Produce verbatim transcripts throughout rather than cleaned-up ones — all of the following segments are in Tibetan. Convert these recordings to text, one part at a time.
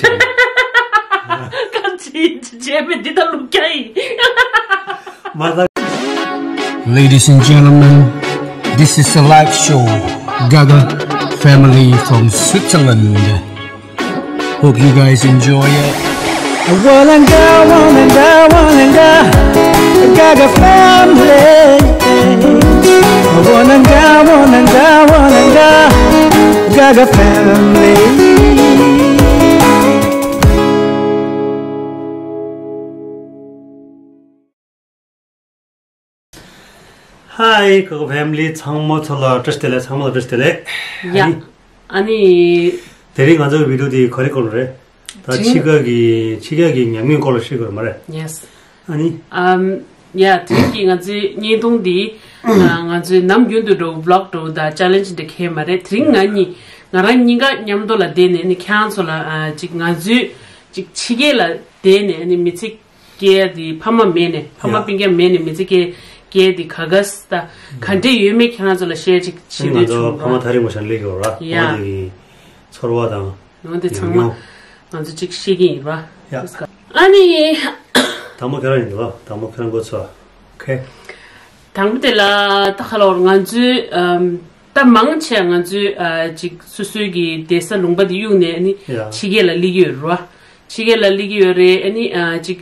ཁ་ཅིག་བྱས་པས་འདི་ལྟར་ལུག་རྒྱག་ཡིན། མ་ད། Ladies and gentlemen, this is a live show, Gaga family from Switzerland. Hope you guys enjoy it. Walanga, walanga, walanga, Gaga family. Walanga, walanga, walanga, Gaga family. Hi, Gaga family ཚང་མ་ཚོ་ལ་བཀྲ་ཤིས་བདེ་ལེགས། ཚང་མ་ལ་བཀྲ་ཤིས་བདེ་ལེགས། ཡ། ཨ་ནི། ཨ་ནི། དེ་རིང་ང་ཚོའི་བི་ཌིའོ་འདི་ག་རེ་སྐོར་རེད། ད་ཕྱི་རྒྱལ་གྱི་ཕྱི་རྒྱལ་གྱི་ཉམས་མྱོང་སྐོར་ལ་བཤད་དགོས་རེད་མ་རེད། Yes. ཨ་ནི། ཨམ། ཡ། དེ་རིང་གི་ང་ཚོའི་བརྙན་ཐུང་འདི་ང་ཚོའི་ནམ་རྒྱུན་དུ་འགྲོ་བི་ལོག་འགྲོ་དང་ཅེ་ལེན་ཇི་འདི་གས་མ་རེད། དེ་རིང་ང་གཉིས་ང་རང་གཉིས་ཀ་མཉམ་དུ་ལ་བསྡད་ནས་ནི་ཁྱེད་རང་ཚོ་ལ་ཅིག་ང་ཚོའི་ཅིག་ཕྱི་རྒྱལ་ལ་བསྡད་ནས་ནི་མི་ཚེ་སྐྱེལ་དེ་ཕ་མ་མེད་ནས་ཕ་མ་ཡ། སྤུན་ཀྱག་མེད་ནས་མི་ཚེ་སྐྱེལ་སྐྱེལ་དེ་ག་ག་ས་ད་ག་འདྲས་ཡོད་མེད་ཁྱེད་རང་ཚོ་ལ་ཤེར་ཅིག་བྱེད་ང་འདོད་ཚོ་བྱུང་ཕ་མ་བ། ཐག་རིང་པོ་ཞིག་སླེབས་ཡོད་ར། ཡ། ཕ་མ་དེ་གི་ཚོར་བ་དང་། འོན་ཏེ་ཚང་མ་ཉམས་མྱོང་། ང་ཚོ་གཅིག་ཤེས་ཀྱི་ཡིན་ར། ཡ། ཨ་ནི། དང་པོ་ཁྱེད་རང་ཡིན་འདུག་བ། དང་པོ་ཁྱེད་རང་འགོ་ཚུགས་ཨ། ཨོ་ཁེ། དང་པོ་དེ་ལ་ད་ཁ་ལོར་ང་ཚོའི་ཨམ། ད་མང་ཆེ་ང་ཚོའི་ཨ། ཅིག་སོ་སོའི་གི་བསྡད་ས་ལུང་པ་དེ་གཡུགས་ནས་ནི་ཡ། ཕྱི་རྒྱལ་ལ་སླེབས་ཀྱི་ཡོད་རེད་བ། ཕྱི་རྒྱལ་ལ་སླེབས་ཀྱི་ཡོད་རེད། ཨ་ནི་ཨ། ཅིག་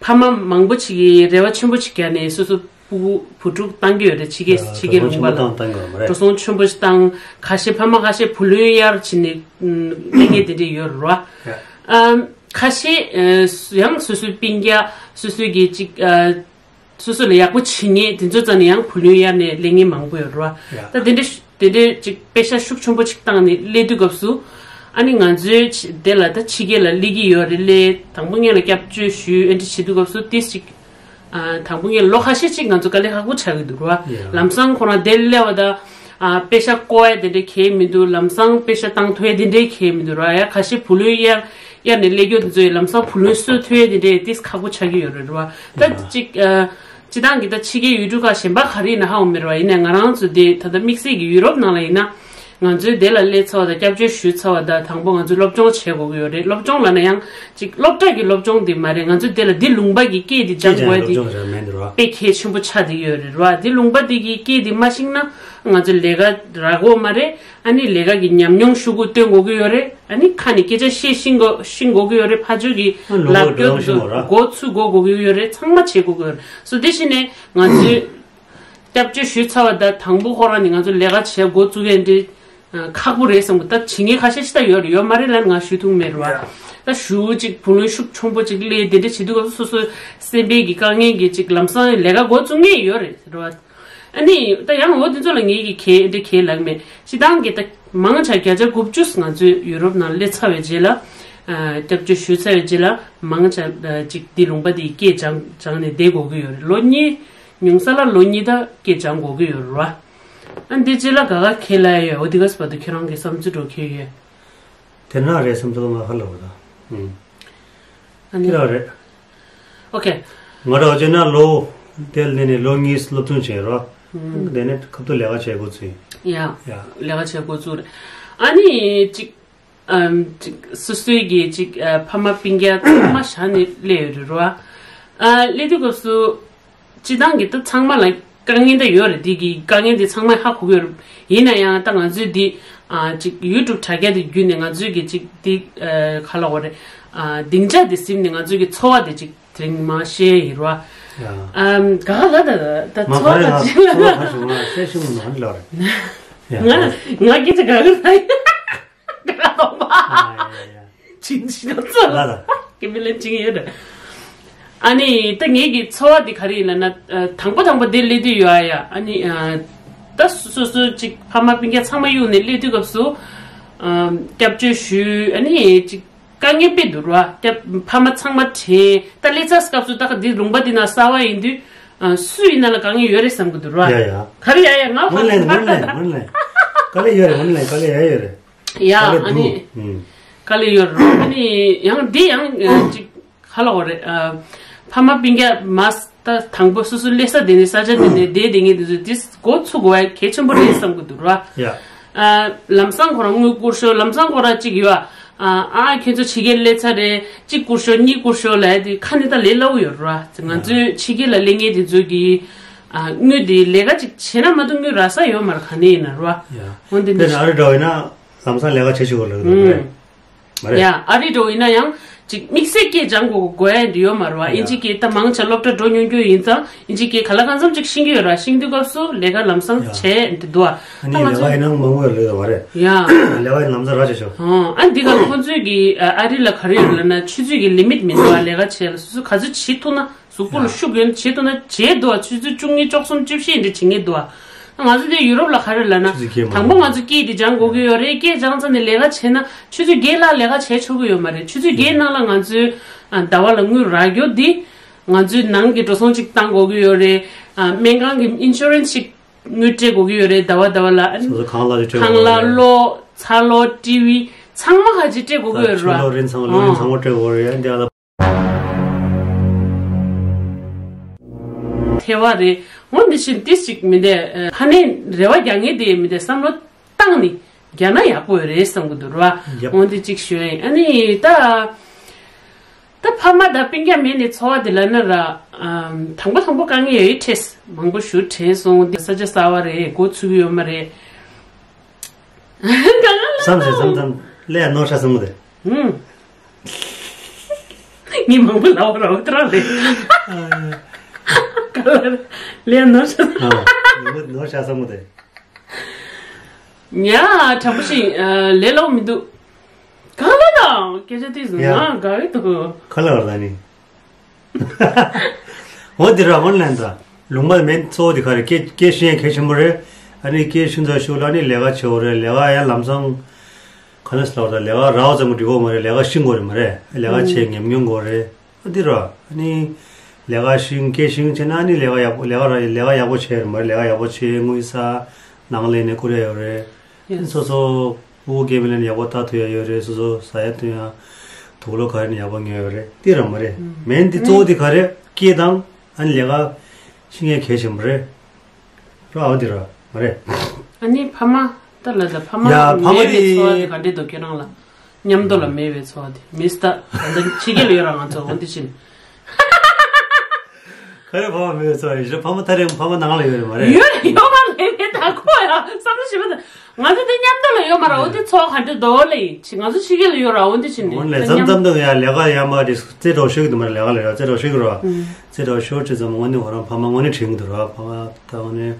ཕ་མ་མང་པོ་ཞིག་གིས་རེ་བ་ཆེན་པོ་ཞིག་བརྒྱབ་ནས་སོ་སོ་སྤུ་གུ་བུ་ཕྲུག་བཏང་གི་ཡོད་རེད། ཕྱི་རྒྱལ་ཡ། ཕྱི་རྒྱལ་ལུང་པ་ལ་འགྲོ་སོང་ཆེན་པོ་བཏང་བཏང་གི་ཡོད་མ་རེད། འགྲོ་སོང་ཆེན་པོ་ཞིག་བཏང་། ཁ་ཤས་ཕ་མ་ཁ་ཤས་བུ་ལོན་གཡར་བྱས་ནས་ཨ། སླེབས་མཁན་དེ་འདྲས་ཡོད་རེད་བ། ཡ། ཨམ། ཁ་ཤས་ཨ། ཡང་སོ་སོའི་སྤུན་ཀྱག་སོ་སོའི་གི་ཅིག་ཨ། སོ་སོ་ལ་ཡག་པོ་བྱེད་མཁན་དེ་ཚོ་རྩ་ནས་ཡང་བུ་ལོན་གཡར་ནས་སླེབས་མཁན་མང་པོ་ཡོད་རེད་བ། ཡ། ད་དེ་འདྲ་དེ་འདྲ་ཅིག་པེ་ཤ་ཤུགས་ཆེན་པོ་ཅིག་བཏང་ནས་སླེབས་དུས་སྐབས་སུ་ཨ་ནི་ང་ཚོའི་ཆ་དེ་ལ་ད་ཕྱི་རྒྱལ་ལ་སླེབས་ཀྱི་ཡོད་རེད། སླེབས་དང་པོ་ངེད་ལ་སྐྱབས་བཅོལ་ཞུས་ཨེ་འདྲ་བྱེད་དུས་སྐབས་སུ་ཏིས་ཅིག་ཨ། དང་པོ་ངེད་ལོ་ཁ་ཤས་ཅིག་ང་ཚོ་དཀའ་ལས་ཁག་པོ་ཆགས་ཀྱི་འདུག་རེད་བ། ཡ། ལམ་སང་ཁོ་རང་དེ་སླེབས་པ་ད་ཨ། པེ་ཤ་བཀོག་ཡ་དེ་འདྲ་གས་མི་འདུག་ལམ་སང་པེ་ཤ་བཏང་ཐུབ་ཡ་དེ་འདྲ་གས་མི་འདུག་རེད་བ། ཡ། ཁ་ཤས་བུ་ལོན་གཡར་གཡར་ནས་སླེབས་རྒྱུ་དེ་ཚོ་ཡི་ལམ་སང་བུ་ལོན་གསོ་ཐུབ་ཡ་དེ་འདྲ་ཏིས་ཁག་པོ་ཆགས་ཀྱི་ཡོད་རེད་བ། ད་ཡ། ཅིག་ཨ། སྤྱིར་བཏང་གི་ད་ཕྱི་རྒྱལ་ཡུལ་གྲུ་ཁག་གཞན་པ་ག་རེ་ཡིན་ན་ཧ་གོ་མེད་རེད་བ། ཡིན་ནའི་ང་རང་ཚོ་དེ་ད་ལྟ་དམིགས་བསལ་གྱི་ཡུ་རོབ་ནང་ལ་ཡིན་ན་ང་ཚོའི་དེ་ལ་སླེབས་ཚར་བ་དང་སྐྱབས་བཅོལ་ཞུས་ཚར་བ་དང་དང་པོ་ང་ཚོས་སློབ་སྦྱོང་བྱེད་དགོས་ཀྱི་ཡོད་རེད། སློབ་སྦྱོང་ལབ་ན་ཡང་ཅིག་སློབ་གྲྭ་གི་སློབ་སྦྱོང་དེ་མ་རེད། ང་ཚོ་དེ་ལ་འདི་ལུང་པ་གི་སྐད་དེ་སྦྱང་དགོས་ཡ་དེ་སློབ་སྦྱོང་རེད་མེད་འདུག་ར། དཔེ་གལ་ཆེན་པོ་ཆགས་བསྡད་ཡོད་རེད་ར། འདི་ལུང་པ་དེ་གི་སྐད་དེ་མ་ཤེས་ན་ང་ཚོ་ལས་ཀ་རག་གི་མ་རེད། ཨ་ནི་ལས་ཀ་གི་ཉམས་མྱོང་ཤུགས་པོ་སྟོན་དགོས་ཀྱི་ཡོད་རེད། ཨ་ནི་ཁ་ནས་སྐད་ཆ་བཤད་ཤེས་དགོས་ཤེས་དགོས་ཀྱི་ཡོད་རེད། ཕར་ཕྱོགས་ཀྱི་ཨ་ལོ་ལབ་སྐྱོར་ལོ་ཤེས་དགོས་ར། འགོ་ཚུགས་དགོས་དགོས་ཀྱི་ཡོད་རེད། ཚང་མ་བྱེད་དགོས་ཀྱི་ཡོད་རེད། སོ་དེ་བཞིན་ནས་ང་ཚོའི་སྐྱབས་བཅོལ་ཞུས་ཚར་བ་དང་དང་པོ་ཁོ་རང་ནས་ང་ཚོ་ལས་ཀ་བྱེད་འགོ་བཙུགས་ཡས་འདི་ཁག་པོ་རེད་བསམ་གི། ད་བྱེད་མཁན་ཁ་ཤས་ཤིག་ད་ཡོད་རེད་ཡོད་མ་རེད་ལབ་ང་ཞུ་ཐུབ་མེད་རེད་བ། ད་ཞུ་གཅིག་བུ་ལོན་ཤུགས་ཆེན་པོ་གཅིག་སླེབས་དེ་འདྲ་བྱེད་དུས་སྐབས་སུ་སོ་སོའི་སེམས་པའི་གི་དཀའ་ངལ་གྱི་གཅིག་ལམ་སང་ལས་ཀ་འགོ་བཙུགས་མཁན་ཡོད་རེད་རེད་བ། ཨ་ནི་ད་ཡང་འོ་དེ་ཚོ་ལ་ངེད་ཀྱི་གལ་འདི་གལ་ལགས་མེད། སྤྱིར་བཏང་གི་ད་མང་ཆེ་བརྒྱ་ཆ་དགུ་བཅུ་ང་ཚོས་ཡུ་རོབ་ནང་སླེབས་ཚར་བའི་རྗེས་ལ་སྐྱབས་བཅོལ་ཞུས་ཚར་བའི་རྗེས་ལ་མང་ཆེ་ཅིག་འདི་ལུང་པ་འདིའི་སྐད་སྦྱང་སྦྱང་ནས་བསྡད་དགོས་ཀྱི་ཡོད་རེད། ལོ་གཉིས་ཉུང་ས་ལ་ལོ་གཉིས་ད་སྐད་སྦྱང་དགོས་ཀྱི་ཡོད་རེད་བ། ཨ་འདི་རྗེས་ལ་ག་ག་ཁེལ་ལ་ཡོད། འོ་འདི་ག་སི་བར་དུ་ཁྱེད་རང་གི་བསམ་ཚུལ་འགྲོ་ཁེལ་ཡོད། དེ་ན་རེད་བསམ་ཚུལ་ང་ཧ་ལོ་བ་ད། ཨ་ནི་ཁྱེད་རང་རེད། ཨོ་ཁེ། ང་རང་བྱས་ན་ལོ་དེ་ལ་ནས་ལོ་གཉིས་སློབ་སྦྱོང་བྱས་རོགས། དེ་ནས་ཁབ་ཏུ་ལས་ཀ་བྱེད་དགོས་ཚུལ་ཡིན། ཡ། ཡ། ལས་ཀ་བྱེད་དགོས་ཚུལ་རེད། ཨ་ནི་ཅིག་ཨམ། ཅིག་སོ་སོའི་གི་ཅིག་ཨ། ཕ་མ་སྤུན་ཀྱག་ཚང་མ་བཞག་ནས་སླེབས་ཡོད་རེད་རོ། ཨ། སླེབས་དུས་སྐབས་སུ་སྤྱིར་བཏང་གི་ད་ཚང་མ་ལ་དཀའ་ངལ་ད་ཡོད་རེད། འདི་གི་དཀའ་ངལ་འདི་ཚང་མས་ཧ་གོ་གི་ཡོད་རེད། ཡིན་ན་ཡང་ད་ང་ཚོས་འདི་ཨ། ཅིག་ཡུ་ཊུབ་དྲ་རྒྱ་འདི་བརྒྱུད་ནས་ང་ཚོས་གི་ཅིག་འདི་ཨ། ག་ལབ་དགོས་རེད། ཨ། སྡིངས་ཆ་འདི་ཟིན་ནས་ང་ཚོས་གི་ཚོར་བ་འདི་ཅིག་དེ་རིང་མ་བཤད་ཡིན་རོ། ཡ། ཨམ། ག་ལ་ད་ད་མ་ཚོར་བ་ག་རེ་ད་ང་ཅིག་ཚོར་བ་ག་བྱུང་ང་བཤད་ཤེས་མི་འདུག་ལབ་རེད། ཡ། ང་ང་སྐད་ཆ་ག་ག་ད་ཡ། ག་ག་གཏོང་བ། ཨ་ཡ་ཡ། ཅིང་ཞིག་ལ་ཚོར་ལ་ལ། ཀེ་མི་ལེན་ཅིང་ཡོད་རེད། ཨ་ནི་ད་ངེད་ཀྱི་ཚོར་བ་འདི་ག་རེ་ཡིན་ལབ་ན། ཨ། དང་པོ་དང་པོ་འདིར་སླེབས་དུས་ཡོད་ཨ་ཡ། ཨ་ནི་ཨ། ད་སོ་སོ་ཅིག་ཕ་མ་སྤུན་ཀྱག་ཚང་མ་གཡུགས་ནས་སླེབས་དུས་སྐབས་སུ། ཨ། སྐྱབས་བཅོལ་ཞུས། ཨ་ནི་ཅིག་དཀའ་ངལ་དཔེ་འདུག་ར། སྐྱབས་ཕ་མ་ཚང་མ་དྲན། ད་སླེབས་ཚར་སྐབས་སུ་ད་ག་འདི་ལུང་པ་འདི་ན་གསར་པ་ཡིན་དུས། ཨ། སུ་ཡིན་ན་ལ་དཀའ་ངལ་ཡོད་རེད་བསམ་གི་འདུག་ར། ཡ་ཡ། ག་རེ་ཡ་ཡ་ང་ཕ་མ་ལེན་ཕ་མ་ལེན་ཕ་མ་ལེན། དཀའ་ལས་ཡོད་རེད་ཕ་མ་ལེན་དཀའ་ལས་ཡ་ཡོད་རེད། ཡ། ཨ་ནི་དཀའ་ལས་ཡོད་རེད། ཨ་ནི་ཡང་འདི་ཡང་ཅིག་ག་ལབ་དགོས་རེད། ཨ། ཕ་མ་སྤུན་ཀྱག་མ་ད་དང་པོ་སོ་སོ་སླེབས་ས་དེ་ནས་ས་ཆ་དེ་ནས་བསྡད་བསྡད་མཁན་དེ་ཚོ་དེ་འགོ་ཚུགས་དགོས་ཡ་གལ་ཆེན་པོ་རེད་བསམ་གི་འདུག་ར། ཡ། ཨ། ལམ་སང་ཁོ་རང་དངུལ་བསྐུར་ཤོག་ལམ་སང་ཁོ་རང་ཅིག་ཡོད། ཨ། ཨ་ཨ་ཁྱོད་ཚོ་ཕྱི་རྒྱལ་སླེབས་ཚར་རེད། གཅིག་བསྐུར་ཤོག་གཉིས་བསྐུར་ཤོག་ལབ་ཡ་དེ་ཁ་ནས་ད་ལས་སླ་པོ་ཡོད་རེད་བ། ང་ཚོའི་ཕྱི་རྒྱལ་ལ་སླེབས་མཁན་དེ་ཚོ་གིས་ཨ་དངུལ་དེ་ལས་ཀ་ཅིག་བྱས་ན་མ་གཏོགས་དངུལ་རག་ས་ཡོད་མ་རེད། ག་ནས་ཡིན་ན་རེད་བ། ཡ། འོན་ཏེ་དཔེར་ན་ཨ་རི་འདྲ་བོ་ཡིན་ན་ལམ་སང་ལས་ཀ་བྱེད་ཆོག་གི་རེད་འདུག་རེད། མ་རེད། ཡ། ཨ་རི་འདྲ་བོ་ཡིན་ན་ཡང་ཅིག་དམིགས་བསལ་སྐད་སྦྱང་དགོས་དགོས་ཡ་འདི་ཡོད་མ་རེད་བ། ཡ། ཨིན་ཇི་སྐད་ད་མང་ཆེ་སློབ་གྲྭ་འགྲོ་མྱོང་རྒྱུ་ཡིན་ཙང་ཨིན་ཇི་སྐད་ག་ལ་གང་འཚམ་ཅིག་ཤེས་ཀྱི་ཡོད་ར། ཤེས་དུས་སྐབས་སུ་ལས་ཀ་ལམ་སང་ཡ། བྱས་འདི་འདུག་བ། ཨ་ད་ནི་ང་ལས་ཀ་ཚོ་ཡིན་ན་མང་པོ་ཡོད་ལོས་ཡོད་མ་རེད། ཡ། ལས་ཀ་ཡིན་ལམ་སང་རག་ཆོག་ཆོག་ཧོ། ཨ་འདི་ག་ཁོང་ཚོས་ཀྱི་ཨ་ཨ་རི་ལ་ག་རེ་ཡོད་ལབ་ན་ཆུ་ཚོད་ཀྱི་ལི་མིཊ་མི་འདུག་བ། ལས་ཀ་བྱས་ལ་སོ་སོ་ག་ཚོད་བྱེད་ཐུབ་ན། གཟུགས་པོ་ལ་ཤུགས་ཡོད་བྱེད་ཐུབ་ན་བྱེད་འདུག་བ། ཆུ་ཚོད་བཅུ་གཉིས་བཅུ་གསུམ་བཅུ་བཞི་འདྲ་བྱེད་ངེས་འདུག་བ། ང་ཚོ་འདི་ཡུ་རོབ་ལ་ག་རེ་ལབ་ན། ཆུ་ཚོད་བརྒྱད་མ་དང་པོ་ང་ཚོ་སྐད་འདི་སྦྱང་དགོས་ཀྱི་ཡོད་རེད། སྐད་སྦྱང་ཚར་ནས་ལས་ཀ་བྱས་ན་ཆུ་ཚོད་བརྒྱད་ལྷག་ལས་ཀ་བྱས་ཆོག་གི་ཡོད་མ་རེད། ཆུ་ཚོད་བརྒྱད་ནང་ལ་ང་ཚོའི་ཨ་ཟླ་བ་ལ་དངུལ་རག་རྒྱུ་འདི་ང་ཚོའི་ནང་གི་འགྲོ་སོང་ཅིག་བཏང་དགོས་ཀྱི་ཡོད་རེད། ཨ་སྨན་ཁང་གི་ཨིན་ཤུ་རན་སི་ཅིག་དངུལ་སྤྲད་དགོས་ཀྱི་ཡོད་རེད། ཟླ་བ་ཟླ་བ་ལ། ཨ་ནི་སོ་སོ་ཁང་གླ་ཅིག་སྤྲད་དགོས་ཀྱི་ཡོད་རེད། ཁང་གླ། གློག། ཚ་གློག། ཊི་ཝི། ཚང་མ་ག་ཅིག་སྤྲད་དགོས་ཀྱི་ཡོད་རེད་བ། ཆུ་གློག་རིན་ཚང་། གློག་རིན་ཚང་མ་སྤྲད་དགོས་རེད། ཨ་འདི་ཨ་ལ། ཐལ་བ་རེད། འོ་འདི་བཞིན་ཏིས་ཅིག་མི་འདས་ཨ་ཕ་ནས་རེ་བ་རྒྱག་མཁན་དེ་མི་འདས་བསམ་བློ་བཏང་ནས་རྒྱག་ན་ཡག་པོ་རེད་བསམ་གི་འདུག་ར། ཡབ། འོ་འདི་ཅིག་ཞུ་ཡིན། ཨ་ནི་ད་ད་ཕ་མ་དང་སྤུན་ཀྱག་མེད་ནས་འཚོ་བ་དེ་ལབ་ན་ར། ཨམ་དང་པོ་དང་པོ་དཀའ་ངལ་ཡོད་ཡོད་འཕྲད། མང་པོ་ཞུ་དྲན་སོང་། འདི་ས་ཆ་གསར་བ་རེད། འགོ་ཚུགས་ཀྱི་ཡོད་མ་རེད། གང་ལ་བསམ་ཞིག་བསམ་བསམ་ལས་ནོར་ཤ་བསམ་གི་འདུག་ངས་མང་པོ་ལབ་པ་ར་འོ་དེ་རང་རེད། ག་ལ་ལས་ནོར་ཤ། ཨ། ནོར་ཤ་བསམ་གི་འདུག་ཉ་དྲང་པོ་ཞིག་ལས་སླ་པོ་མི་འདུག་ག་ལ་དང་སྐད་ཆ་དེ་ཟུང་ཡ། ང་དགའ་གི་འདུག་ག་ལ་བར་ད་ནི། འོ་དེ་ར་ཧོན་ལན་ད། ལུང་པ་མེད་གཙོ་བོ་དེ་ག་རེ། སྐད་སྐད་ཤེས་ཡ་གལ་ཆེན་པོ་རེད། ཨ་ནི་སྐད་ཤེས་ཚར་ཤུགས་ལ་ནི་ལས་ཀ་བྱེད་དགོས་རེད། ལས་ཀ་ཡ་ལམ་སང་ག་ནས་སླ་བོ་ད་ལས་ཀ་རག་ཙམ་འགྲིག་གི་མ་རེད། ལས་ཀ་ཤེས་དགོས་རེད་མ་རེད། ལས་ཀ་བྱེད་ཉམས་མྱོང་དགོས་རེད། ཨ་འདི་ར་ཨ་ནི་ལས་ཀ་ཤེས། སྐད་ཤེས་བྱས་ན་ཨ་ནི་ལས་ཀ་ཡག་པོ། ལས་ཀ་ར་ལས་ཀ་ཡག་པོ་བྱེད་རེད་མ་རེད། ལས་ཀ་ཡག་པོ་བྱེད། དངུལ་ས་ནང་ལས་ནས་བསྐུར་ཡ་ཡོད་རེད། ཡ། སོ་སོ་སྤུ་གུ་སྐྱེས་པ་ལ་ནི་ཡག་པོ་ལྟ་ཐུབ་ཡ་ཡོད་རེད། སོ་སོ་ཟ་ཡ་འཐུང་ཡ་དུག་ལོག་ག་རེ་ནི་ཡག་པོ་ཉོ་ཡ་ཡོད་རེད། དེ་རང་མ་རེད། ཨུམ། མེན་དེ་གཙོ་བོ་དེ་ག་རེད། སྐད་དང་ཨ་ནི་ལས་ཀ་ཤེས་མཁན་གལ་ཆེན་པོ་རེད། ར་འོ་དེ་ར་མ་རེད། ཨ་ནི་ཕ་མ་ད་ལ་ད་ཕ་མ་ཡ་ཕ་མ་མེད་པའི་འཚོ་བ་དེ་དེ་ག་འདྲས་འདུག་ཁྱེད་རང་ལ་མཉམ་དུ་ལ་མེད་པའི་འཚོ་བ་དེ་མི་སྟ་ད་ཕྱི་རྒྱལ་ལ་ཡོད་ར་ང་ཚོ་འོ་འདི་ཕྱིན། ག་རེ་ཕ་མ་མེད་ཚོ་ཡིན་ཕ་མ་ཐག་རིང་། ཕ་མ་ནང་ལ་ཡོད་རེད་མ་རེད། ཡོད་རེད། ཡོད་མ་རེད་རེད། ད་ཁོ་ཡ་བསམ་བློ་ཞིབ་པ་ད་ང་ཚོ་དེ་མཉམ་དུ་ལ་ཡོད་མ་རེད། འོ་དེ་ཚོ་ག་འདྲ་འདུག་ལེ་ཡིན་ཕྱི་ང་ཚོ་ཕྱི་རྒྱལ་ལ་ཡོད་ར་འོ་འདི་ཕྱིན་ནས་འོན་ལས་མཚམས་མཚམས་དུ་ཡ་ལས་ཀ་ཡ་མ་རེད། རྩེ་གྲོགས་ཤོད་གི་འདུག་མ་རེད། ལས་ཀ་ལས་ཡ་རྩེ་གྲོགས་ཤོད་གི་ར། རྩེ་གྲོགས་ཤོར་ཅི་ཙམ་དངོས་གནས་ཁོ་རང་ཕ་མ་དངོས་གནས་དྲན་གི་འདུག་ར། ཕ་མ་ད་དངོས་གནས་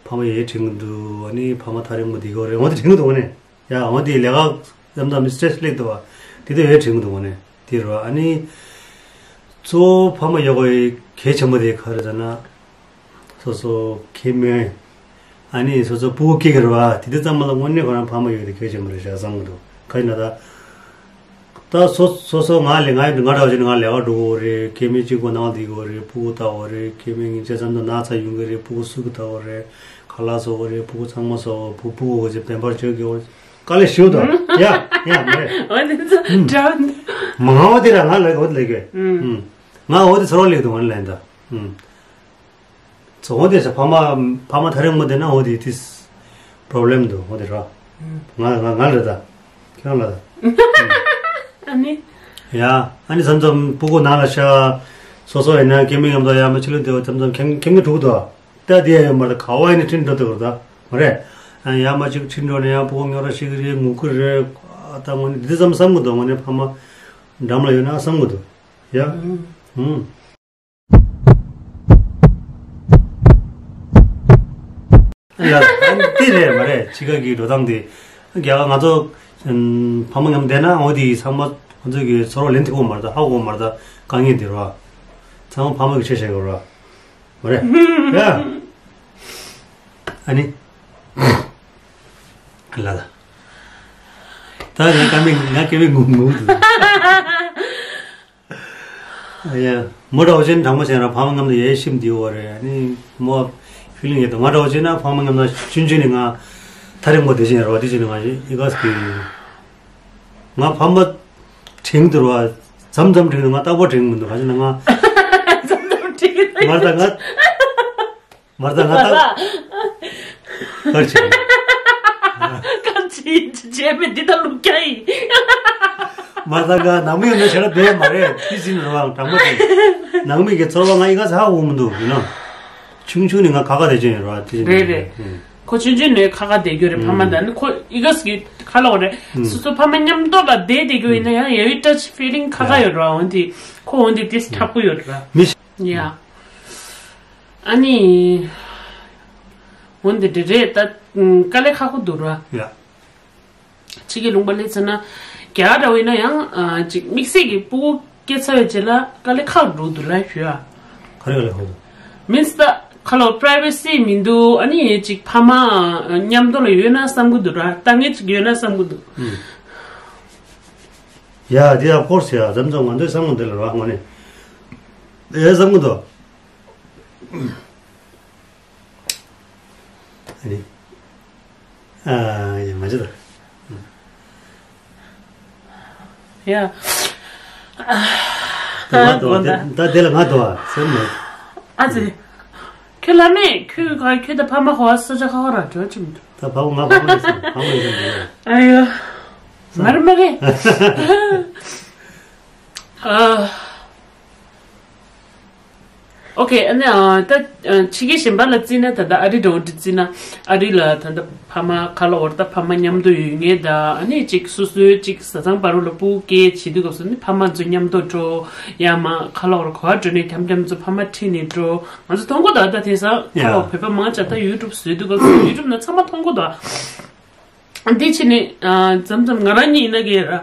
ཕ་མ་ཡེ་དྲན་གི་འདུག་ཨ་ནི་ཕ་མ་ཐག་རིང་པོ་འདི་གོ་རེད་འོ་དེ་དྲན་གི་འདུག་ཨ་ནི། ཡ་འོ་དེ་ལས་ཀ་མཚམས་མཚམས་སི་ཊེ་རེ་སི་སླེབས་འདུག་བ། དེ་དུས་ཡོད་དྲན་གི་འདུག་ཨ་ནི་དེ་རུ་ཨ་ནི་གཙོ་བོ་ཕ་མ་ཡོད་དགོས་གལ་ཆེན་པོ་དེ་ག་རེ་ཟེར་ན། སོ་སོ་ཁེ་མོས་ཨ་ནི་སོ་སོ་སྤུ་གུ་སྐྱེ་གི་རེད་བ། དེ་དུས་ཙམ་པ་ལ་དངོས་གནས་ཁོ་རང་ཕ་མ་ཡོད་དེ་གལ་ཆེན་པོ་རེད་ཤག་བསམ་གི་འདུག་ག་ཡིན་ན་ད། ད་སོ་སོ་སོ་ང་ལས་ང་ང་འདྲ་བ་ཅིག་ང་ལས་ཀ་འགྲོ་གི་རེད། ཁེ་མོས་གཅིག་པོ་ནང་བསྡད་གི་རེད། སྤུ་གུ་ལྟ་གི་རེད། ཁེ་མོས་ཉིན་བྱེད་ཙམ་དུ་ན་ཚ་ཡོང་གི་རེད། སྤུ་གུ་སུ་གི་ལྟ་གི་རེད། ཁ་ལག་བཟོ་གི་རེད། སྤུ་གུ་ཚང་མ་བཟོ་གི་སྤུ་སྤུ་གུ་གི་བདེན་པར་བྱེད་དགོས། དཀའ་ལས་ཞེ་པོ་འདུག་ཡ་ཡ་མ་རེད། འོ་དེ་ཚོ་ཨུམ། འདྲ་འདུག་མ་ང་འོ་དེ་ར་ང་ལ་འོ་དེ་ལས་དགོས། ཨུམ། ང་འོ་དེ་ཚོར་བ་ལེགས་འདུག་ང་ལ་ལན་ད། ཨུམ། ཚོ་འོ་དེ་ཚོ་ཕ་མ་ཕ་མ་ཐག་རིང་མོ་དེ་ན་འོ་དེ་དེ་པོ་རོབ་ལེམ་འདུག་འོ་དེ་ར། ཨུམ། ང་ང་ང་ལ་ད། ཁྱེད་རང་ལ་ད། ཨ་ནི། ཡ་ཨ་ནི་མཚམས་མཚམས་སྤུ་གུ་ནང་ལ་ཤ་སོ་སོ་ཡིན་ན་སྐྱེ་དམན་མཉམ་དུ་ཡ་མ་ཕྱི་ལོགས་དེ་བ་མཚམས་མཚམས་ཁེམ་ཁེམ་གི་འགྲོ་གི་འདུག་ད་དེ་ཡ་ཡོད་མ་རེད། ག་བ་ཡིན་ན་ཁྲིད་འགྲོ་འདུག་རེད་ད་མ་རེད། ཡ་མ་གཅིག་ཁྲིད་འགྲོ་ནས་ཡང་སྤུ་གུ་ཉོ་ར་ཤི་གི་རེད། ངུ་གི་རེད། ད་དངོས་གནས་འདི་ཙམ་བསམ་གི་འདུག་དངོས་གནས་ཕ་མ་འགྲམ་ལ་ཡོད་ན་བསམ་གི་འདུག་ཡ། ཨུམ། ལ། དེ་རེད་མ་རེད། ཕྱི་ཁ་གི་འགྲོ་སྟངས་དེ། རྒྱ་གར་ང་ཚོ་ཕ་མ་མཉམ་བསྡད་ན་འོ་དེ་ཚང་མ་ང་ཚོ་གི་ཚོར་བ་ལེན་ཐུབ་ཀྱི་མ་རེད་ད། ཧ་གོ་མ་རེད་ད། དཀའ་ངལ་དེ་རེད་བ། ཚང་མ་ཕ་མ་གི་ཆེད་བྱེད་དགོས་རེད་བ། མ་རེད། ཡ། ཨ་ནི། ལ་ལ། ད་ང་ཀ་མེད་ང་ཀེ་བའི་ངུ་ངུ་འདུག་ཡ། མོ་འདྲ་བོ་ཅན་དྲང་མོ་བྱས་ན་ཕ་མ་མཉམ་དུ་ཡེ་ཤེས་འདི་བོ་རེད། ཨ་ནི་མོ་ཕི་ལིང་ཡོད་དོ། ང་འདྲ་བོ་ཅན་ན་ཕ་མ་མཉམ་དུ་ཆུན་ཆུན་ནི་ང་ཐག་རིང་པོ་དེ་བཞིན་རེད་བ། དེ་བཞིན་ནི་ང་ཡི་ག་སི་གི་ང་ཕ་མ་དྲན་འདུག་ར། མཚམས་མཚམས་དྲན་འདུག་ང་རྟག་པར་དྲན་མི་འདུག་ག་ཅི་ན་ང་མཚམས་མཚམས་དྲན་མར་ད་ང་མར་ད་ང་ད་གར་ཆེ་གར་ཆེ་བྱས་པའི་འདི་ད་ལུག་ཀྱང་ཡིན། མ་ས་ག་ནང་མི་ཡོད་ན་ཞེ་དྲག་བསྡད་མ་རེད། ཕི་སི་ནི་རོ་དྲང་མོ་དེ། ནང་མི་གི་ཚོར་བ་ང་ཡི་ག་ས་ཧ་གོ་མི་འདུག་ཡིན་ནམ། ཆུང་ཆུང་ནས་ང་ཁ་ཁ་དེ་ཅན་ཡོད་ར་དེ་རེད་རེད། ཁོ་ཆུང་ཆུང་ནས་ཁ་ཁ་བསྡད་རྒྱུ་རེད། ཕ་མ་དང་ནི་ཁོ་ཡི་ག་སི་གི་ཁ་ལོག་རེད། སོ་སོ་ཕ་མ་མཉམ་དུ་ལ་བསྡད་བསྡད་རྒྱུ་ཡིན་ན་ཡང་ཡ་ཡི་ཊ་ཆི་ཕི་ལིང་ཁ་ཁ་ཡོད་ར། འོན་ཏེ་ཁོ་འོན་ཏེ་དེ་དྲག་པོ་ཡོད་ར། མི་ཡ། ཨ་ནི། འོན་ཏེ་འདི་རེད་ད། དཀའ་ལས་ཁག་པོ་འདུག་ར། ཡ། ཕྱི་རྒྱལ་ལུང་པ་སླེབས་ཚར་ན། རྒྱ་གར་འདྲ་བོ་ཡིན་ན་ཡང་ཅིག་དམིགས་བསལ་གྱི་སྤུ་གུ་སྐྱེས་ཚར་བའི་རྗེས་ལ་དཀའ་ལས་ཁག་འགྲོ་འདུག་ལ་ཞུ་ཡ། ག་རེ་དཀའ་ལས་ཁག་འདུག་མིན་སི་ད་ཁ་ལོ་པ་རའི་ཝེ་སི་མི་འདུག་ཨ་ནི་ཅིག་ཕ་མ་མཉམ་དུ་ལ་ཡོད་ན་བསམ་གི་འདུག་ར། ལྟ་ངན་ཅིག་ཡོད་ན་བསམ་གི་འདུག་ཡ་དེ་ཡ་ཕོར་སི་ཡ་འཛམ་ཚང་ང་ཚོའི་བསམ་ངོ་འདི་ལ་ར་ངོ་ནས་ཡ་བསམ་གི་འདུག་ཨ་ནི། ཨ་ཡ་མ་བྱེད་ད། ཡ། ད་ང་དོ་ད་དེ་ལ་ང་དོ་ཨ་སེམས་མེད། ཨ་ཙི། ཁྱོད་ལ་མེད་ཁྱོད་ག་ཁྱོད་ད་ཕ་མ་ཧོ་ས་ཆ་ཁ་ཁ་ར་འགྲོ་ཅི་མི་འདུག་ད་ཕ་བོ་ང་ཕ་མ་ཡིན་སེམས་ཕ་མ་ཡིན་སེམས་འདུག་ཨ་ཡ། མ་རེད་མ་རེད། ཨ། ཨོ་ཁེ། ཨ་ནི་ཨ་ད་ཨ་ཕྱི་རྒྱལ་གཞན་པ་ལ་བརྩིས་ན་ད་ལྟ་ཨ་རི་འདྲ་བོ་འདྲ་བརྩིས་ན་ཨ་རི་ལ་ད་ལྟ་ཕ་མ་ཁ་ལོ་བར་ད་ཕ་མ་མཉམ་དུ་ཡོད་མཁན་ད་ཨ་ནི་གཅིག་སོ་སོའི་གཅིག་བཟའ་ཚང་བར་ལ་སྤུ་གུ་སྐྱེ་བྱེད་དུས་སྐབས་སུ་ནི་ཕ་མ་ཚོ་མཉམ་དུ་འགྲོ་ཡང་མ་ཁ་ལོ་བར་གོ་བ་འགྲོ་ནས་འཁྱམ་འཁྱམ་ཚོ་ཕ་མ་ཁྲིད་ནས་འགྲོ། ང་ཚོ་མཐོང་གོ་ད་ད་དེང་སང་ཁ་ལོ་བོད་པ་མང་ཆེ་ད་ཡུ་ཊུབ་བཟོས་དུས་སྐབས་སུ་ཡུ་ཊུབ་ན་ཚང་མ་མཐོང་གོ་ད། འདི་ཕྱི་ནས་མཚམས་མཚམས་ང་རང་ཉིད་ཡིན་ན་གི་ར།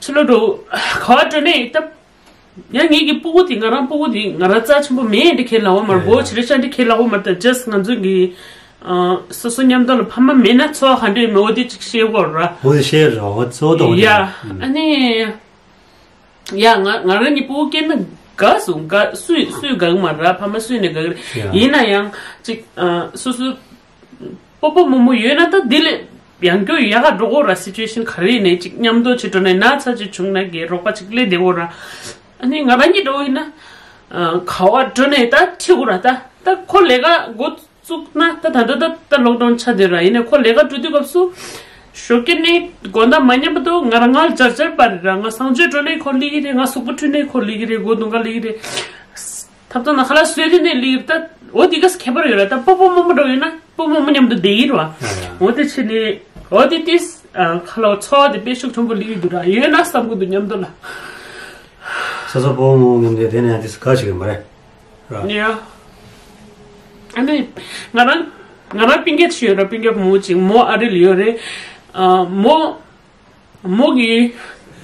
ཕྱི་ལོགས་འགྲོ་ག་བ་འགྲོ་ནས་ད། ཡང་ངེད་ཀྱི་སྤུ་གུ་དེ་ང་རང་སྤུ་གུ་དེ་ང་རང་རྩ་ཆེན་པོ་མེད་འདི་ཁས་ལ་བ་མར་བོ་ཆི་རེ་ཤ་འདི་ཁས་ལ་བ་མར་ད་ཇས་ང་ཚོ་གི་སོ་སོ་མཉམ་དུ་ལ་ཕ་མ་མེད་ན་འཚོ་བ་ག་འདྲས་མེད་འོ་དེ་ཅིག་ཤེས་དགོས་ར། འོ་དེ་ཤེས་ར་འོ་གཙོ་བོ་དང་འོ་དེ་ཡ། ཨ་ནི། ཡ་ང་ང་རང་གི་སྤུ་གུ་སྐྱེས་ན་དགའ་སོང་། དགའ་སུས་སུས་དགའ་གི་མ་རེད། ཕ་མ་སུས་ནས་དགའ་གི་རེད། ཡིན་ན་ཡང་ཅིག་སོ་སོ་སྤོ་སྤོ་རྨོ་མོ་ཡོད་ན་ད་འདི་ལས་ཡང་སྐྱོ་ཡག་ག་འགྲོ་གོ་ར། སི་ཅུ་ཨེ་ཤན་ག་རེ་ནས་ཅིག་མཉམ་དུ་བྱེད་འགྲོ་ནས་ན་ཚ་ཅིག་བྱུང་ན་གི་རོགས་པ་ཅིག་སླེབས་བསྡད་གོ་ར། ཨ་ནི་ང་རང་གཉིས་འགྲོ་ཡིན་ན་ག་བ་འགྲོ་ནས་ད་ཁྲིད་གོ་ར། ད་ད་ཁོ་ལས་ཀ་འགོ་བཙུགས་ན་ད་ད་ད་ད་ད་ལོག་ཌའུན་ཆགས་བསྡད་ར། ཡིན་ནའི་ཁོ་ལས་ཀ་འགྲོ་དུས་སྐབས་སུ་ཞོགས་ཀས་ནས་དགོང་དག་མ་ཉལ་བར་དུ་ང་རང་ང་ལ་འཇར་འཇར་པ་རེད་ར། ང་གསང་སྤྱོད་འགྲོ་ནས་ཁོ་སླེབས་ཀྱི་རེད། ང་གཟུགས་པོ་འཁྲུད་ནས་ཁོ་སླེབས་ཀྱི་རེད། སྒོ་རྡུང་ག་སླེབས་ཀྱི་རེད། ཐབ་ཚང་ནང་ཁ་ལག་བཟོས་དུས་ནས་སླེབས་ཀྱི་རེད། ད་འོ་དེ་ག་ཁྱད་པར་ཡོད་ར། ད་སྤོ་བོ་རྨོ་མོ་འདྲ་ཡོད་ན་སྤོ་བོ་རྨོ་མོ་མཉམ་དུ་བསྡད་ཀྱི་རེད་བ། འོ་དེ་བྱས་ནས་འོ་དེ་དེ་ཁ་ལག་འཚོ་བ་དེ་དཔེ་ཤུགས་ཆེན་པོ་སླེབས་ཀྱི་འདུག་ར། ཡོད་ན་བསམ་གྱི་འདུག་མཉམ་དུ་ལ། ས་ས་སྤོ་བོ་རྨོ་མོ་མཉམ་དུ་བསྡད་ན་ཡང་དེ་ག་ཞིག་ཡོད་མ་རེད། ར། ཡ། ཨ་ནི། ང་རང་ང་རང་སྤུན་ཀྱག་ཅིག་ཡོད་ར། སྤུན་ཀྱག་མོ་ཅིག་མོ་ཨ་རི་ལ་ཡོད་རེད། ཨ་མོ། མོ་གི།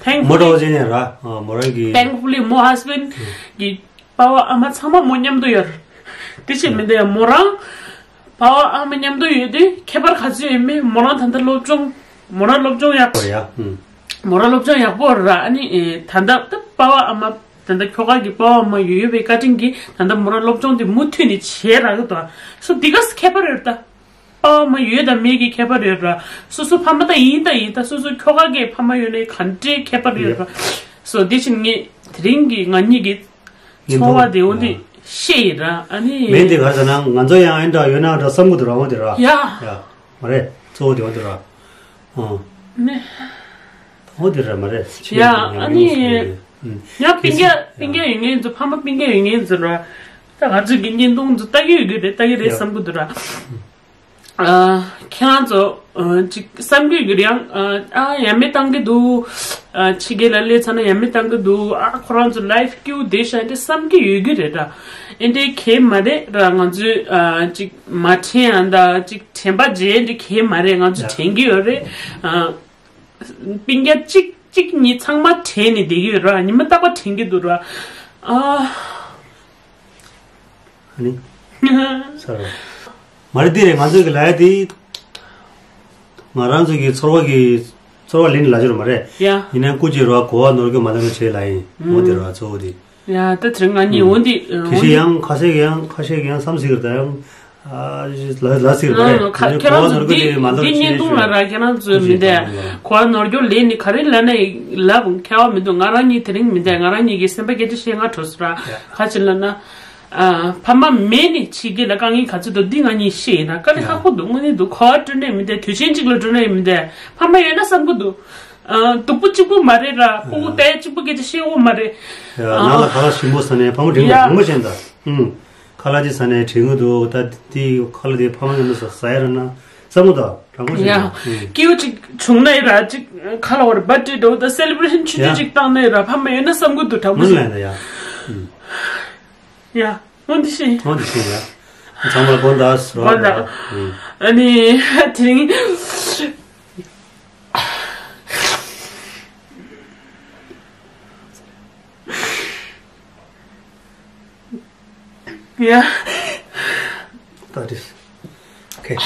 ཐེང་མོ་འདྲ་བོ་ཅིག་ཡིན་ར། ཨ་མོ་རང་གི། ཐེང་ཕུ་ལི་མོ་ཧས་བྷེན་གི་པ་ཕ་ཨ་མ་ཚང་མ་མོ་མཉམ་དུ་ཡོད་རེད། དེ་ཅིག་མི་འདུག་ཡ། མོ་རང་པ་ཕ་ཨ་མ་མཉམ་དུ་ཡོད་དུས་ཁྱད་པར་ག་ཚོད་ཡོད་མེད། མོ་རང་ད་ལྟ་སློབ་སྦྱོང་། མོ་རང་སློབ་སྦྱོང་ཡག་པོ་རེད་ཡ། མོ་རང་སློབ་སྦྱོང་ཡག་པོ་ར། ཨ་ནི་ད་ལྟ་ད་པ་ཕ་ཨ་མ། ད་ལྟ་ཁྱོ་ག་གི་པ་ཕ་ཨ་མ་ཡོད་ཡོད་པའི་བཀའ་དྲིན་གྱིས་ད་ལྟ་མོ་རང་སློབ་སྦྱོང་དེ་མུ་མཐུད་ནས་བྱས་རག་གི་འདུག་སོ་འདི་ག་ཁྱད་པར་ཡོད་ད། པ་ཕ་ཨ་མ་ཡོད་དང་མེད་ཀྱི་ཁྱད་པར་ཡོད་ར། སོ་སོ་ཕ་མ་ད་ཡིན་ད་ཡིན་ད་སོ་སོ་ཁྱོ་ག་གི་ཕ་མ་ཡོད་ནའི་ག་འདྲའི་ཁྱད་པར་ཡོད་ར། སོ་འདི་བཞིན་ངས་དེ་རིང་གི་ང་གཉིས་ཀྱི་ཚོར་བ་དེ་འོ་འདི་ཤེས་ཡིན་ར། ཨ་ནི་མེད་འདི་ག་རེ་ཟེར་ན་ང་ཚོ་ཡང་ཨེ་འདྲ་ཡོད་ན་འདྲ་བསམ་གི་འདུག་ར། འོ་དེ་ར། ཡ། ཡ། མ་རེད། གཙོ་བོ་དེ་འོ་དེ་ར། ཨོ། ནས། ཨོ་དེ་རེད་མ་རེད། ཡ་ཨ་ནི། ཡང་སྤུན་ཀྱག་སྤུན་ཀྱག་ཡོད་ངེས་ཚོ་ཕ་མ་སྤུན་ཀྱག་ཡོད་ངེས་ཚོ་ར། ད་ང་ཚོའི་གི་བརྙན་ཐུང་ཚོ་ལྟ་གི་ཡོད་གི་རེད། ལྟ་གི་རེད་བསམ་གི་འདུག་ར། ཨ་ཁྱེད་རང་ཚོ་ཨ་ཅིག་བསམ་གི་ཡོད་གི་རེད། ཡང་ཨ་ཡ་མེད་བཏང་གི་འདུག་ཨ་ཕྱི་རྒྱལ་ལ་སླེབས་ཚར་ན་ཡ་མེད་བཏང་གི་འདུག་ཨ་ཁོ་རང་ཚོ་ལའིཕ་སྐྱིད་པོ་བསྡད་ཤག་འདི་བསམ་གི་ཡོད་གི་རེད་ར། ཨེ་འདྲའི་གལ་མ་རེད་ར། ང་ཚོས་ཨ་ཅིག་མ་དྲན་ཡང་ད་ཅིག་དྲན་པ་བརྗེད་འདི་གལ་མ་རེད། ང་ཚོ་དྲན་གི་ཡོད་རེད། ཨ། སྤུན་ཀྱག་གཅིག་གཅིག་གཉིས་ཚང་མ་དྲན་ནས་བསྡད་ཀྱི་ཡོད་ར། ཉི་མ་རྟག་པར་དྲན་གྱི་འདུག་ར། ཨ། ཨ་ནི། ས་ར། མ་རེད་འདི་རེད། ང་ཚོའི་གི་ལ་ཡ་དེ། ང་རང་ཚོའི་གི་ཚོར་བ་གི་ཚོར་བ་ལེན་ལ་ཅོར་མ་རེད། ཡ། ཡིན་ནའང་སྐུ་མཁྱེན་ར་གོ་བ་ནོར་གི་མ་ལ་ནོ་བྱེད་ལ་ཡིན། འོ་དེ་ར་གཙོ་བོ་དེ། ཡ་ད་དེ་རིང་ང་གཉིས་འོ་འདི་གལ་སྲིད་ཡང་ཁ་ཤས་ཀྱིས་ཡང་ཁ་ཤས་ཀྱིས་ཡང་བསམ་སྲིད་ཀྱི་རེད། ད་ཡང་ལ་ལ་སྲིད་ཀྱི་རེད། ཁ་ཁྱེད་རང་ཚོ་འདི་འདི་བརྙན་ཐུང་ལ་ར་ཁྱེད་རང་ཚོས་མི་འདས་གོ་བ་ནོར་འགྱོ་ལས་ནི་ག་རེ་ལབ་ན་ལབ་ཁྱད་པར་མི་འདུག་ང་རང་གཉིས་དེ་རིང་མི་འདས། ང་རང་གཉིས་ཀྱི་སེམས་པ་སྐད་ཆ་བཤད་ང་བྲོ་སོང་ར། ཁ་ཅིག་ལབ་ན། ཨ་ཕ་མ་མེད་ནི་ཕྱི་རྒྱལ་ལ་དཀའ་ངལ་ག་ཚོད་འདུག་འདི་ང་གཉིས་ཤེས་ཡིན་ར། དཀའ་ལས་ཁག་པོ་འདུག་དངོས་གནས་འདུག་གོ་བ་སྤྲོད་ནས་མི་འདས། དུས་ཆེན་གཅིག་ལ་སྤྲོད་ནས་མི་འདས། ཕ་མ་ཡོད་ན་བསམ་གི་འདུག་ཨ། སྡུག་པོ་གཅིག་པུ་མ་རེད་ར། ཕྲུ་གུ་ཨ་ཏའི་གཅིག་པུ་སྐད་ཆ་བཤད་དགོས་མ་རེད། ཡ། ཨ། ནང་ལ་ཁ་ལག་ཞིམ་པོ་ཟ་ནས་ཕ་མ་དྲིན་ཡ། དྲང་མོ་བཤད་ད། ཨུམ། ཁ་ལག་ཅིག་ཟ་ནས་དྲན་གྱི་འདུག་ད་དེ་ཁ་ལག་དེ་ཕ་མ་ཡིན་ན་ཟ་ཟ་ཡ་ར་ན་བསམ་གྱི་འདུག་དྲང་མོ་བཤད་ཡ། ད། ཨུམ། སྐྱིད་པོ་ཅིག་བྱུང་ན་ཡི་ར་ཅིག་ཁ་ལག་བར་བར་ཏི་འགྲོ་ད་སེ་ལི་བྷི་རེ་ཤན་ཆུང་ཆུང་ཡ། ཅིག་བཏང་ན་ཡི་ར་ཕ་མ་ཡོད་ན་བསམ་གྱི་འདུག་དྲང་མོ་མུན་བཤད་ལན་ད་ཡ། ཨུམ། ཡ། འོ་འདི་ཤེས། འོ་འདི་ཤེས་ཡ། ཚང་མ་དགོངས་དག་ཟེར་བ་དགོངས་དག་ཨུམ། ཨ་ནི་དེ་རིང་ཡ། ད་དེ། ཨོ་ཁེ།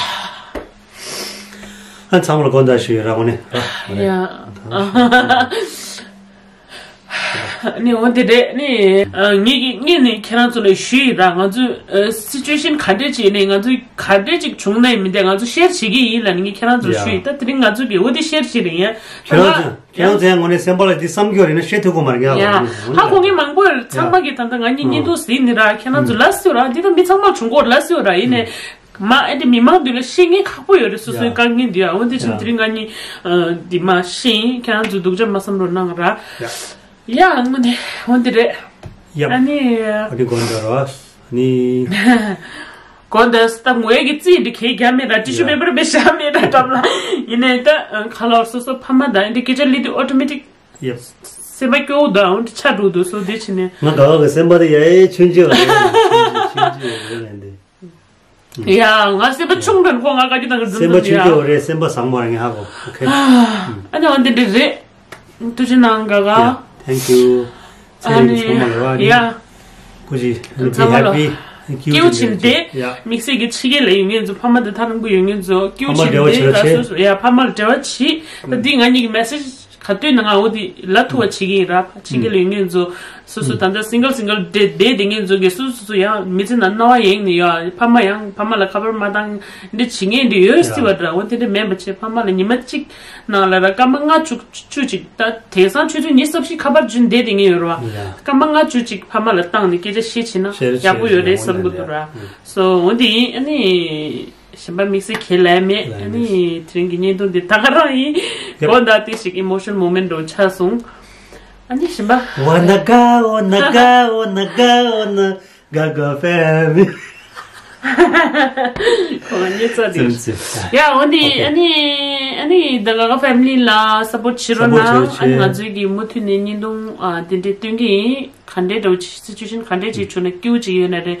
ཨ་ཚང་མ་ལ་དགོངས་དག་ཞུ་ཡ་ར་འོ་ནི། ཡ། ཨ་ནི་འོ་དེ་རེད་ནི། ཨ། ངེད་ཀྱི་ངེད་ནི་ཁྱེད་རང་ཚོ་ལ་ཞུ་ཡི་ར། ང་ཚོ་ཨ་སི་ཅུ་ཨེ་ཤན་ག་འདྲས་ཅིག་ནི་ང་ཚོ་ག་འདྲས་ཅིག་བྱུང་ན་ཡི་མི་འདྲ་ང་ཚོ་ཤེར་བྱེད་ཀྱི་ཡིན་ལ་ནི་ངས་ཁྱེད་རང་ཚོ་ལ་ཞུ་ཡི། ད་དེ་རིང་ང་ཚོ་གི་འོ་དེ་ཤེར་བྱེད་རེད་ཡ། ཁྱེད་རང་ཚོ་ཁྱེད་རང་ཚོའི་ངོས་ནས་སེམས་པ་ལ་འདི་བསམ་རྒྱུ་རེད་ན་བཤད་ཐུབ་ཀྱི་མ་རེད་ཡ། ཧ་གོ་ངེས་མང་པོ་ཚང་མ་གི་ད་ལྟ་ང་གཉིས་བརྙན་ཐུང་གཟིགས་ནི་ར་ཁྱེད་རང་ཚོ་ལ་སུ་ར་འདི་ད་མི་ཚང་མ་བྱུང་གོ་ལ་སུ་ར་ཡིན་ནས། མ་ཨེ་འདི་མི་མང་འདུས་ལ་ཤེས་ངེས་ཁག་པོ་ཡོད་རེད། སོ་སོའི་ཡ། དཀའ་ངལ་འདི་ཡ། འོན་ཏེ་ཕྱིན་ཡ། དེ་རིང་ང་གཉིས་འདི་མ་ཤེས་ཡིན། ཁྱེད་རང་ཚོ་སྡུག་ཅག་མ་བསམ་རོགས་གནང་ར། ཡ། ཡ་ཨ་ནི་འོན་ཏེ་རེད། ཡ། ཨ་ནི། ཨ་ནི་དགོངས་དག་ར། ཨ་ནི། དགོངས་དག་ད་ངོས་ཀྱི་རྩིས་འདི་གས་རྒྱ་མེད་ར་ཏི་ཤུ་ཡ། པེ་པར་པེ་ཤ་མེད་ར་འགྲམ་ལ། ཡིན་ནའི་ད་ཁ་ལོར་སོ་སོ་ཕ་མ་དང་འདི་སྐད་ཆ་ལི་དུ་ཨོ་ཊོ་མེ་ཊིག་ཡ། སེམས་པ་སྐྱོ་བོ་དང་འདི་ཆ་འགྲོ་འདུག་སོ་འདི་ཕྱིན་ནས། ང་དགའ་བ་གི་སེམས་པ་དེ་ཡ་ཨེ་ཆུང་ཆུང་རེད། ཆུང་ཆུང་རེད་ལན་འདི། ཡ། ང་སེམས་པ་ཆུང་དྲགས་ཁོ་ང་དགའ་རྒྱུ་དང་གི་འཛུམ་སེམས་པ་འཛུམ་ཆུང་ཡ། ཆུང་རེད། སེམས་པ་བཟང་མོ་རེད། ངས་ཧ་གོ་ཨོ་ཁེ། ཨ་ནི་འོ་འདི་འདྲ་རེད། ཐུགས་རྗེ་གནང་ག་ག་ཡ། Thank you། ཚེ་ཨ་རིང་ནི་ཚང་མ་ལ་བ་ནི། ཡ། སྐུ་མཁྱེན་ཚང་མ་ལ་happy། སྐྱིད་པོ་བྱིན་ཏེ། ཡ། དམིགས་བསལ་གྱི་ཕྱི་རྒྱལ་ལ་ཡོད་མཁན་ཚོ་ཕ་མ་དང་ཐག་རིང་པོ་ཡོད་མཁན་ཚོ་སྐྱིད་པོ་ཕ་མ་བྱིན་ཏེ་འབྲེལ་བ་བྱེད་ར་ཆེ། སོ་སོ་ཡ་ཕ་མ་ལ་འབྲེལ་བ་བྱེད། ད་འདི་ང་གཉིས་ཀྱི་མེ་སེ་ཇི་ག་དུས་ནང་ང་འོ་དེ་ལབ་ཐུབ་པ་བྱེད་ཀྱི་ཡིན་ར། ཕ་ཕྱི་རྒྱལ་ལ་ཡོད་མཁན་ཚོ་སོ་སོ་ད་ལྟ་སིང་གལ་སིང་གལ་བསྡད་བསྡད་བསྡད་མཁན་ཚོ་གི་སོ་སོ་སོ་ཡང་མི་ཚེ་ནང་སྣང་བ་ཡེངས་ནས་ཡ་ཕ་མ་ཡང་ཕ་མ་ལ་ཁ་པར་མ་བཏང་འདི་བྱེད་མཁན་འདི་ཡོད་ཡ། སྲིད་པ་འདྲ། འོ་དེ་འདྲ་མེད་པ་བྱས་ཕ་མ་ལ་ཉི་མ་གཅིག་ནང་ལ་ར་སྐར་མ་ལྔ་བཅུ་བཅུ་གཅིག་ད་དེང་སང་ཆུ་ཚོད་ཉི་ཤུ་རྩ་བཞི་ཁ་པར་བརྒྱུད་བསྡད་བསྡད་མཁན་ཡོད་ར་བ། ཡ། སྐར་མ་ལྔ་བཅུ་གཅིག་ཕ་མ་ལ་བཏང་ནས་སྐད་ཆ་བཤད་བྱེད་ན་ཤེར་ཡག་པོ་ཡོད་རེད་བསམ་གྱི་འདུག་ར། ཤེར་བྱེད་ཡ། སོ་འོ་འདི་ཡིན། ཨ་ནི་གཞན་པ་དམིགས་བསལ་གང་ཡང་མེད། ལན་ཨ་ནི་དེ་རིང་གི་བརྙན་ཐུང་འདི་ད་ག་རང་ཡིན། ཡབ། དགོངས་དག་དེ་ཞིག་ཨི་མོ་ཤན་མོ་མེན་ཊི་འདྲ་བོ་ཆགས་སོང་། ཨ་ནི་གཞན་པ། Wanna go, wanna go, wanna go, wanna go, go family། ཁོང་ཉེ་ཚ་དེ། ཙམ་ཙམ། ཡ་འོ་ནི་ཨོ་ཁེ། ཨ་ནི་ཨ་ནི་ད་ག་ག་ཕེ་མི་ལི་ལ་སབ་པོར་ཊི་བྱེད་རོགས་གནང་། སབ་པོར་ཊི་བྱེད་ཨ་ནི་ང་ཚོའི་གི་མུ་མཐུད་ནས་བརྙན་ཐུང་ཨ་དེ་འདྲས་སྟོན་གི་ཡིན། ག་འདྲས་འདྲ་བོ་ཅིག་སི་ཅུ་ཨེ་ཤན་ག་འདྲས་ཅིག་བྱུང་ན་སྐྱིད་པོ་ཅིག་ཡོད་ན་རེད།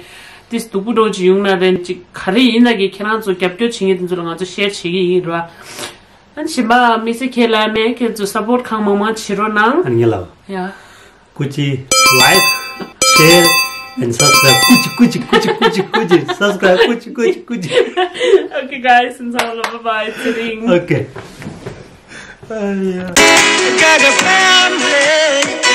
ཏིས་སྡུག་པོ་འདྲ་བོ་ཅིག་ཡོང་ན་རེད། ཅིག་ག་རེ་ཡིན་ན་གི་ཁྱེད་རང་ཚོ་རྒྱབ་སྐྱོར་བྱེད་མཁན་དེ་ཚོ་ལ་ང་ཚོ་ཤེར་བྱེད་ཀྱི་ཡིན་ར། ཨ་ནི་གཞན་པ་དམིགས་བསལ་གང་ཡང་མེད། ཁྱེད་ཚོ་སབ་པོར་ཊི་གང་མང་མང་བྱེད་རོགས་གནང་། ཨ་ནི་ངས་ལབ། ཡ། སྐུ་མཁྱེན། Like, share and subscribe. སྐུ་མཁྱེན། སྐུ་མཁྱེན། སྐུ་མཁྱེན། སབ་སི་ཀ་རབ་སྐུ་མཁྱེན། སྐུ་མཁྱེན། སྐུ་མཁྱེན། Okay guys, and so bye bye. ཨོ་ཁེ། ཨ་ཡ། Gaga family.